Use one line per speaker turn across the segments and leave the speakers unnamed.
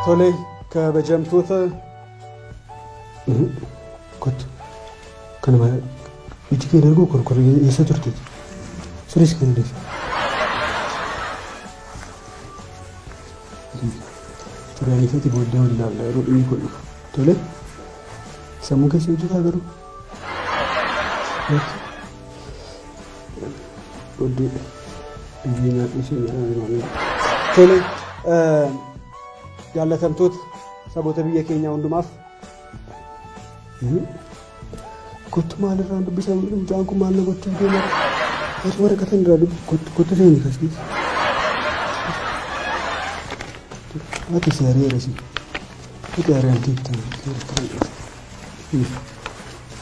Tole, kabajamtoota, kottu. Kanuma iji kee darguu korkor eessa turte? Sunis kan deesse. Turanii feeti booddee wal ilaalla yeroo dhimmi kun dhufu. Tole, sammuu keessa hojjetaa garuu. Booddee biyyee nyaadhu ishee jedhaa. Tole, jaallatamtoota saboota biyya keenyaa hundumaaf. Kottu maalirraan dubbisa, mucaan kun maal na gochuuf deema? Ati waraqata irraa dubbi, kottu kottu seeni kas keessa. Ati si ari'eera si. Ati ari'amtee bitaa.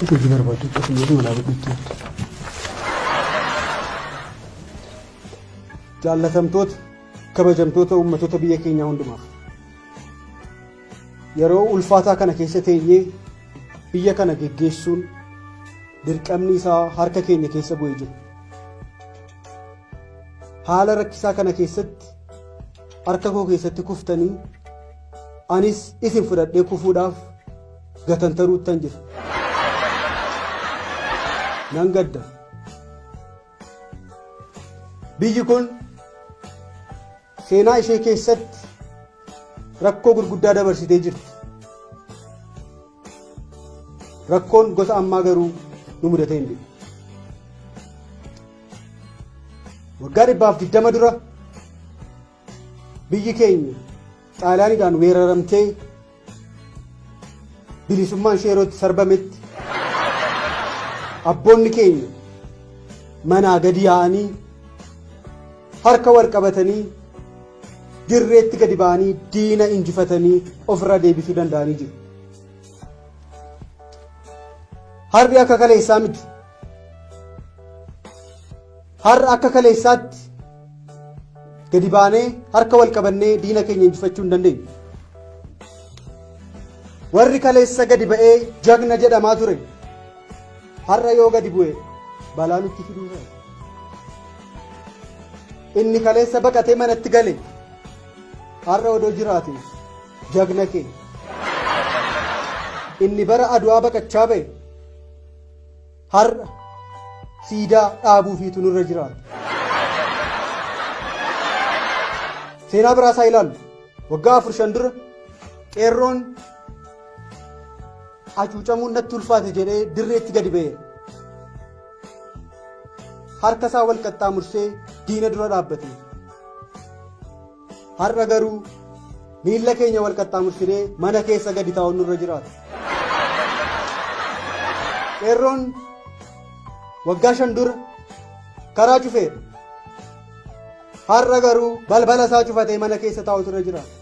Ati hojii barbaaddu akkasuma osuma dhaabadhutti. Jaallatamtoota, kabajamtoota uummattoota biyya keenyaa hundumaaf. Yeroo ulfaataa kana keessa teenyee biyya kana geggeessuun dirqamni isaa harka keenya keessa bu'ee jira. Haala rakkisaa kana keessatti harka koo keessatti kuftanii anis isin fudhadhee kufuudhaaf gatantaruuttan jira. Nan gadda. Biyyi kun seenaa ishee keessatti rakkoo gurguddaa dabarsitee jirti. Rakkoon gosa ammaa garuu nu mudatee hin beeku. Waggaa 120 dura biyyi keenya Xaaliyaaniidhaan weeraramtee bilisummaan ishee yeroo itti sarbametti abboonni keenya manaa gadi yaa'anii harka wal qabatanii dirreetti gadi ba'anii diina injifatanii ofirraa deebisuu danda'anii jiru. Har'i akka kaleessaa miti. Har'a akka kaleessaatti gadi baanee harka wal qabannee diina keenya injifachuu hin dandeenyu. Warri kaleessa gadi ba'ee jagna jedhamaa ture har'a yoo gadi bu'e balaa nutti fiduu ta'a. Inni kaleessa baqatee manatti gale har'a odoo jiraate jagna keenya. Inni bara Aduwaa baqachaa ba'e har'a siidaa dhaabuufiitu nurra jiraata. Seenaa biraa isaa ilaallu. Waggaa 4-5 dura qeerroon hacuucamuun natti ulfaate jedhee dirreetti gadi ba'eera. Harka isaa wal qaxxaamursee diina dura dhaabbate. Har'a garuu miilla keenya wal qaxxaamursinee mana keessa gadi taa'uun nurra jiraata. Qeerroon waggaa 5 dura karaa cufeera. Har'a garuu balbala isaa cufatee mana keessa taa'utu irra jiraata.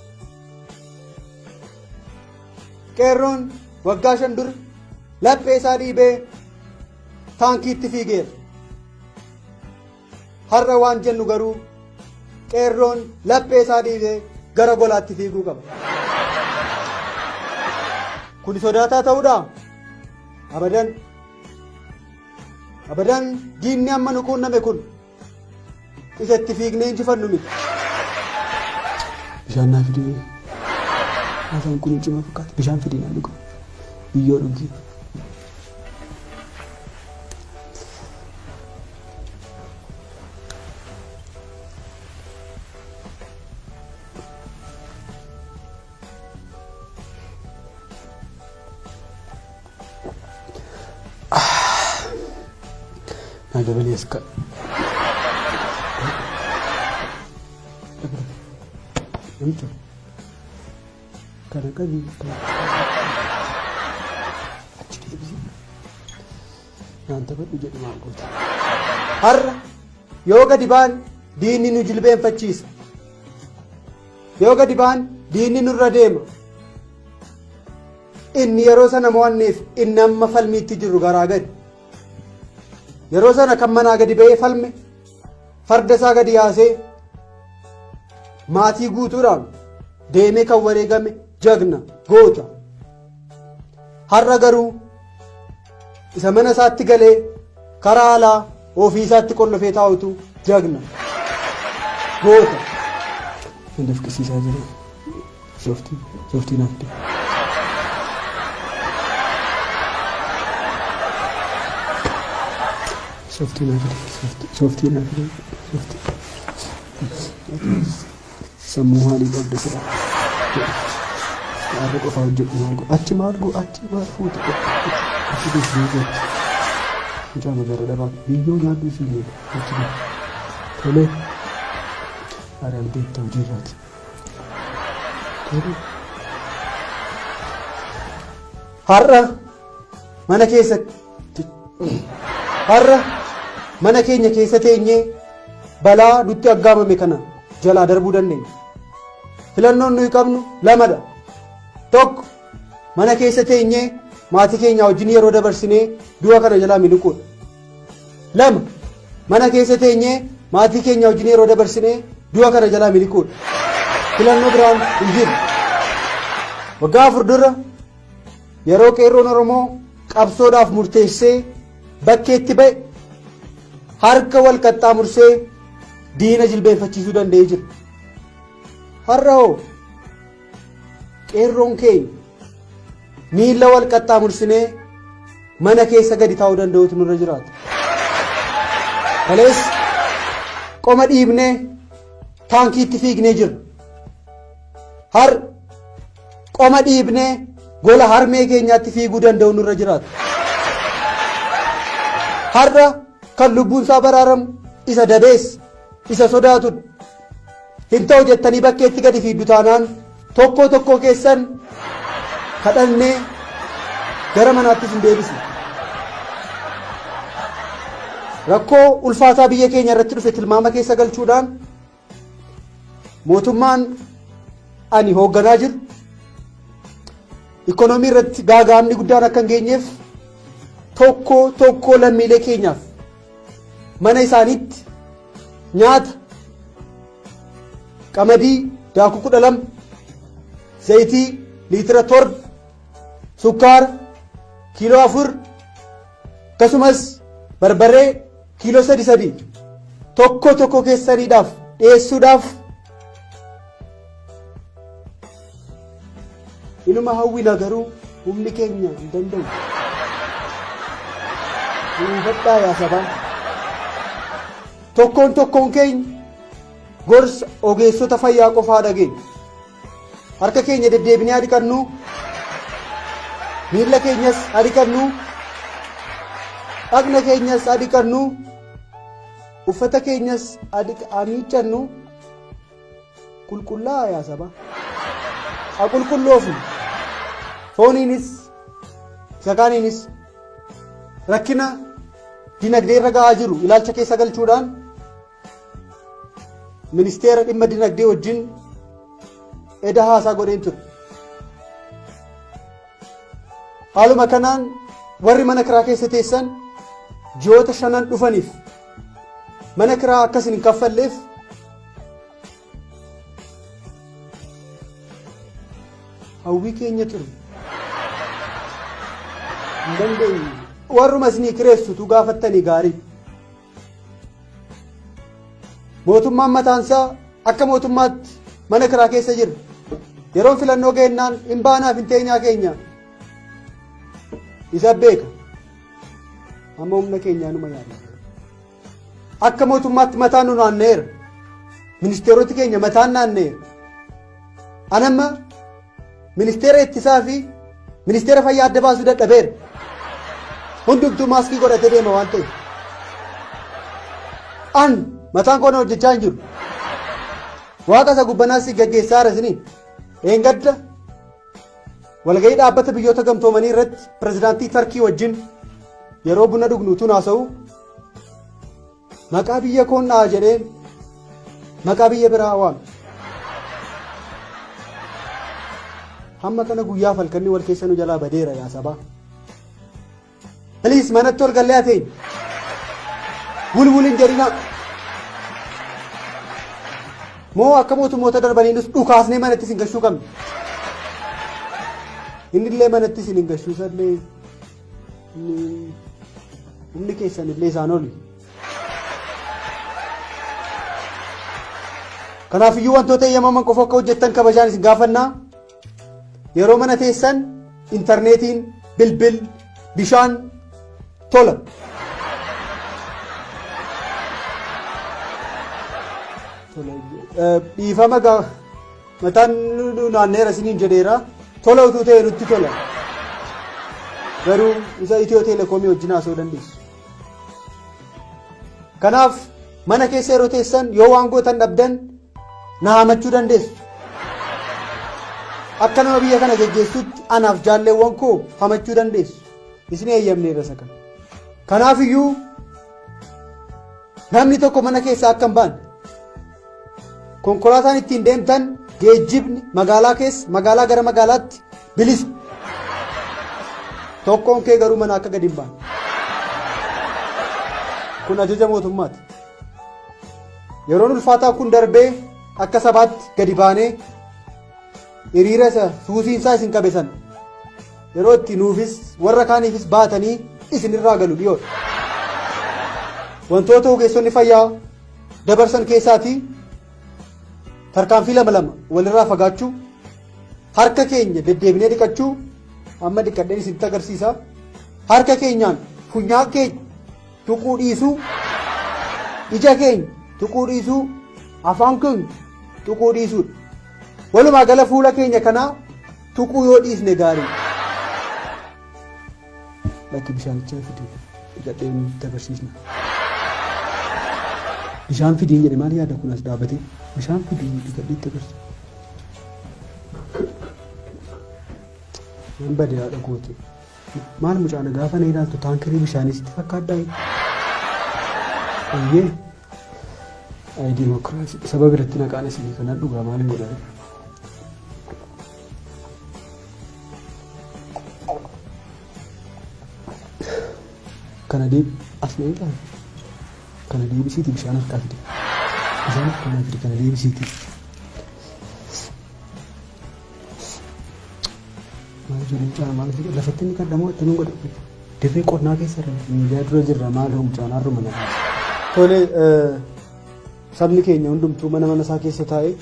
Qeerroon waggaa 5 dura laphee isaa dhiibee taankiitti fiigeera. Har'a waan jennu garuu qeerroon laphee isaa dhiibee gara golaatti fiiguu qaba. Kuni sodaataa ta'uudhaa? Abadan. Abadan, diinni amma nu quunname kun isa itti fiignee injifannu miti. Bishaan naa fidee. Haasaan kun cimaa fakkaata. Bishaan fidii naa dhuga. Biyyoo dhugi. Naa dabalii as ka'a. Namicha kana qabi, achi deebisi. Naan taphadhu jedhu maal goota. Har'a yoo gadi ba'an diinni nu jilbeenfachiisa. Yoo gadi ba'an diinni nurra deema. Inni yeroo sana mo'anneef inni amma falmiitti jirru garaa gadi. Yeroo sana kan manaa gadi ba'ee falme, farda isaa gadi yaasee maatii guutuudhaan deemee kan wareegame jagna goota. Har'a garuu isa mana isaatti galee karaa alaa ofii isaatti qollofee taa'utu jagna goota. Hin dafqisiisaa jira. Sooftii sooftii naaf fidi. Sooftii naaf fidi. Sooftii sooftii naaf fidi. Sooftii. Sammuu maalii qabda sila? Har'a qofa hojjedhu maal godhu? Achi maal godhu? Achi maal fuute? Achi geessu maal godhu? Mucaa magaalaa dhabaa biyyoo nyaadhu siin jedhu. Achi geessu. Tolee. Ari'amteetta hojiirraati. Tolee. Har'a mana keessatti har'a mana keenya keessa teenyee balaa nutti aggaamame kana jalaa darbuu dandeenya. Filannoon nuyi qabnu lamadha. Tokko mana keessa teenyee maatii keenya wajjin yeroo dabarsinee du'a kana jalaa miliquudha. Lama mana keessa teenyee maatii keenya wajjin yeroo dabarsinee du'a kana jalaa miliquudha. Filannoo biraan hin jiru. Waggaa 4 dura yeroo qeerroon Oromoo qabsoodhaaf murteessee bakkeetti ba'e harka wal qaxxaamursee diina jilbeenfachiisuu danda'ee jira. Har'a hoo qeerroon keenya miila wal qaxxaamursinee mana keessa gadi taa'uu danda'utu nurra jiraata. Kaleessa qoma dhiibnee taankiitti fiignee jirra. Har'a qoma dhiibnee gola harmee keenyaatti fiiguu danda'u nurra jiraata. Har'a kan lubbuun isaa baraaramu isa dabeessa, isa sodaatudha. Hin ta'u jettanii bakkeetti gadi fiigdu taanaan tokkoo tokkoo keessan kadhannee gara manaattis hin deebisne. Rakkoo ulfaataa biyya keenya irratti dhufe tilmaama keessa galchuudhaan mootummaan ani hoogganaa jiru ikoonoomii irratti gaaga'amni guddaan akka hin geenyeef tokkoo tokkoo lammiilee keenyaaf mana isaaniitti nyaata qamadii daakuu 12, zayitii liitira 7, sukkaara kiiloo 4, akkasumas barbaree kiiloo 3 3 tokko tokko keessaniidhaaf dhiyeessuudhaaf inuma hawwina, garuu humni keenya hin danda'u. Hubadhaa yaa sabaa. Tokkoon tokkoon keenya gorsa ogeessota fayyaa qofaa dhageenya. Harka keenya deddeebinee haa dhiqannu, miilla keenyas haa dhiqannu, dhagna keenyas haa dhiqannu, uffata keenyas haa miiccannu. Qulqullaa'aa yaa sabaa. Haa qulqulloofnu. Fooniinis isa kaaniinis rakkina dinagdee irra ga'aa jiru ilaalcha keessa galchuudhaan ministeera dhimma dinagdee wajjin eda haasaa godheen ture. Haaluma kanaan warri mana kiraa keessa teessan ji'oota shanan dhufaniif mana kiraa akka isin hin kaffalleef hawwii keenya ture. Hin dandeenye. Warruma isinii kireessutu gaafattanii gaarii. Mootummaan mataansaa akka mootummaatti mana kiraa keessa jira. Yeroon filannoo geennaan hin baanaaf hin teenyaa keenya. Isa beeka. Amma humna keenyaanuma yaadna. Akka mootummaatti mataan nu naanna'eera. Ministeeroti keenya mataan naanna'eera. Anamma ministeera ittisaa fi ministeera fayyaa adda baasuu dadhabeera. Hundumtuu maaskii godhatee deema waan ta'eef. An mataan koo na hojjechaa hin jiru. Waaqa isa gubbanaas si gaggeessaa jira isiniin. Eengadda walgahii dhaabbata biyyoota gamtoomanii irratti pirezidaantii Tarkii wajjin yeroo buna dhugnu utuun haasa'u maqaa biyya koon dha'a jedheen maqaa biyya biraa waame. Hamma kana guyyaa halkanni wal keessa nu jalaa badeera yaa sabaa. Please manatti ol gallee haa teenyu. Wulwul hin jedhinaa. Moo akka mootummoota darbanii nus dhukaasnee manatti isin gashuu qabna. Inni illee manatti isin hin gashuu sallee humni keessan illee isaan oli. Kanaafiyyuu wantoota eeyyamaman qofa akka hojjettan kabajaan isin gaafannaa. Yeroo mana teessan intarneetiin, bilbil, bishaan tola. Dhiifama gaa mataan nu naanneera isiniin jedheera. Tola utuu ta'e nutti tola. Garuu isa Itiyoo Telekoomii wajjin haasa'uu dandeessu. Kanaaf mana keessa yeroo teessan yoo waan gootan dhabdan na haamachuu dandeessu. Akka nama biyya kana geggeessutti anaaf jaalleewwan koo hamachuu dandeessu. Isin eeyyamneerra isa kana. Kanaaf iyyuu namni tokko mana keessaa akka hin baane konkolaataan ittiin deemtan geejjibni magaalaa keessa magaalaa gara magaalaatti bilisa. Tokkoon kee garuu mana akka gadi hin baane. Kun ajaja mootummaati. Yeroon ulfaataa kun darbee akka sabaatti gadi baanee hiriira isa suusiinsaa isin qabe sana yeroo itti nuufis warra kaaniifis baatanii isinirraa galu dhiyoodha. Wantoota ogeessonni fayyaa dabarsan keessaatii tarkaanfii lama lama walirraa fagaachuu, harka keenya deddeebinee dhiqachuu, amma dhiqadheen isinitti agarsiisa. Harka keenyaan funyaan keenya tuquu dhiisuu, ija keenya tuquu dhiisuu, afaan keenya tuquu dhiisuudha. Walumaa gala fuula keenya kanaa tuquu yoo dhiisne gaarii. Lakki bishaanicha fidi dhiqadhee nutti agarsiisna. Bishaan fidiin jedhe maal yaada kun as dhaabatee bishaan fidii dhiqadhee itti agarsiisa. Nan bade haadha kooti. Maal mucaana gaafa na ilaaltu taankirii bishaanii sitti fakkaadhaa? Eeyyee. Ayi dimokiraasii saba biratti naqaan isinii kanaan dhugaa maal hin godhani? Kana deeb as na ilaali. Kana deebisiiti bishaan harkaa fidi. Bishaan harkaa naa fidi kana deebisiiti. Maal jedhu mucaan maal jedhu lafatti inni kadhamoo attamiin godha. Dirree qonnaa keessa irra miidiyaa dura jirra maal hoo mucaan harruma na Tole sabni keenya hundumtuu mana mana isaa keessa taa'ee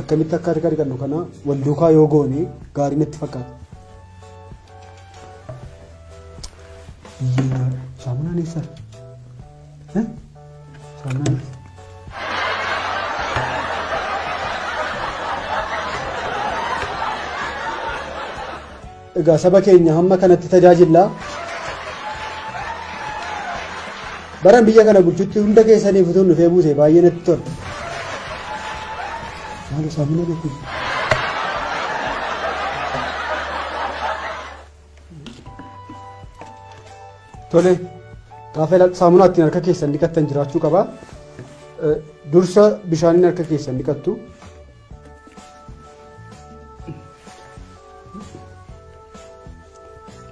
akkamitti akka harka dhiqannu kana wal duukaa yoo goone gaarii natti fakkaata. Biyyee nyaadha. Saamunaan eessa? Saamunaan eessa? Egaa saba keenya hamma kanatti tajaajilla. Baran biyya kana bulchutti hunda keessaniif utuu dhufee buuse baay'ee natti tola. Maaloo saamuna beeku. Tole gaafa ilaaltu saamunaa ittiin harka keessan dhiqattan jiraachuu qaba. Dursa bishaaniin harka keessan dhiqattu.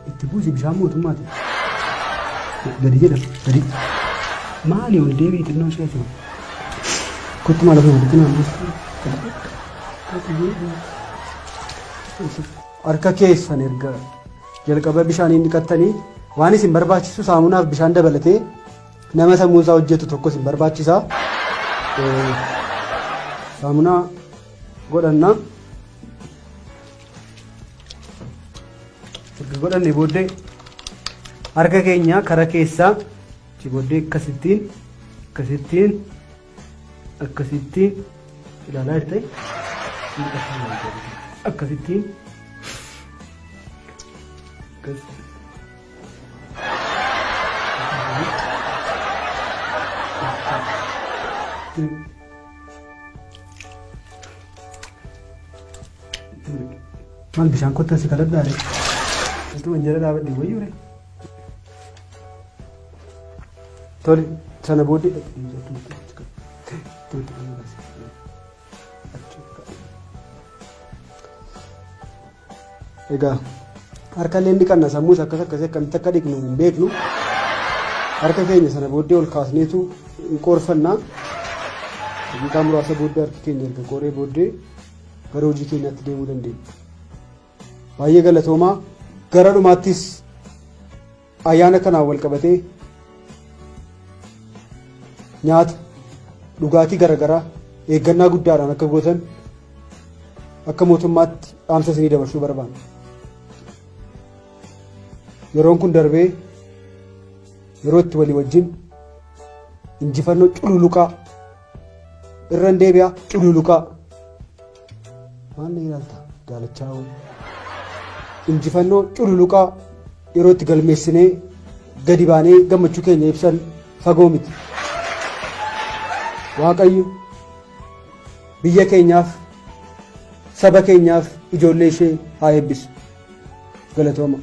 Itti buusi bishaan mootummaati. Gadi jedha gadi. Maali ol deebi'i xinnoo ishee asuma. Kottu maal asuma walitti naan buusi. Harka keessan erga jalqaba bishaaniin dhiqattanii waan isin barbaachisu saamunaaf bishaan dabalatee nama sammuun isaa hojjetu tokko isin barbaachisa. Saamunaa godhanna. Erga godhanne booddee harka keenya kara keessaa achi booddee akkasittiin akkasittiin akkasittiin ilaalaa jirtee akkasittiin akkas Maal bishaan kottan si kadhadhaa ree? Utuma jala dhaabadhe wayyuu ree? Tole sana booddee Egaa harka illee dhiqanna sammuus akkas akkasii akkamitti akka dhiqnu hin beeknu. Harka keenya sana booddee ol kaasneetu hin qoorfanna. Daqiiqaa muraasa booddee harki keenya erga qooree booddee gara hojii keenyaatti deemuu dandeenya. Baay'ee galatoomaa gara dhumaattis ayyaana kanaan wal qabatee nyaata dhugaatii garaagaraa eeggannaa guddaadhaan akka gootan akka mootummaatti Dhaamsa isinii dabarsuu barbaanna. Yeroon kun darbee yeroo itti walii wajjin injifannoo cululuqaa irra hin deebi'aa cululuqaa maal na ilaalta daalachaa hoo injifannoo cululuqaa yeroo itti galmeessinee gadi baanee gammachuu keenya ibsan fagoo miti. Waaqayyo biyya keenyaaf saba keenyaaf ijoollee ishee haa eebbisu. Galatooma.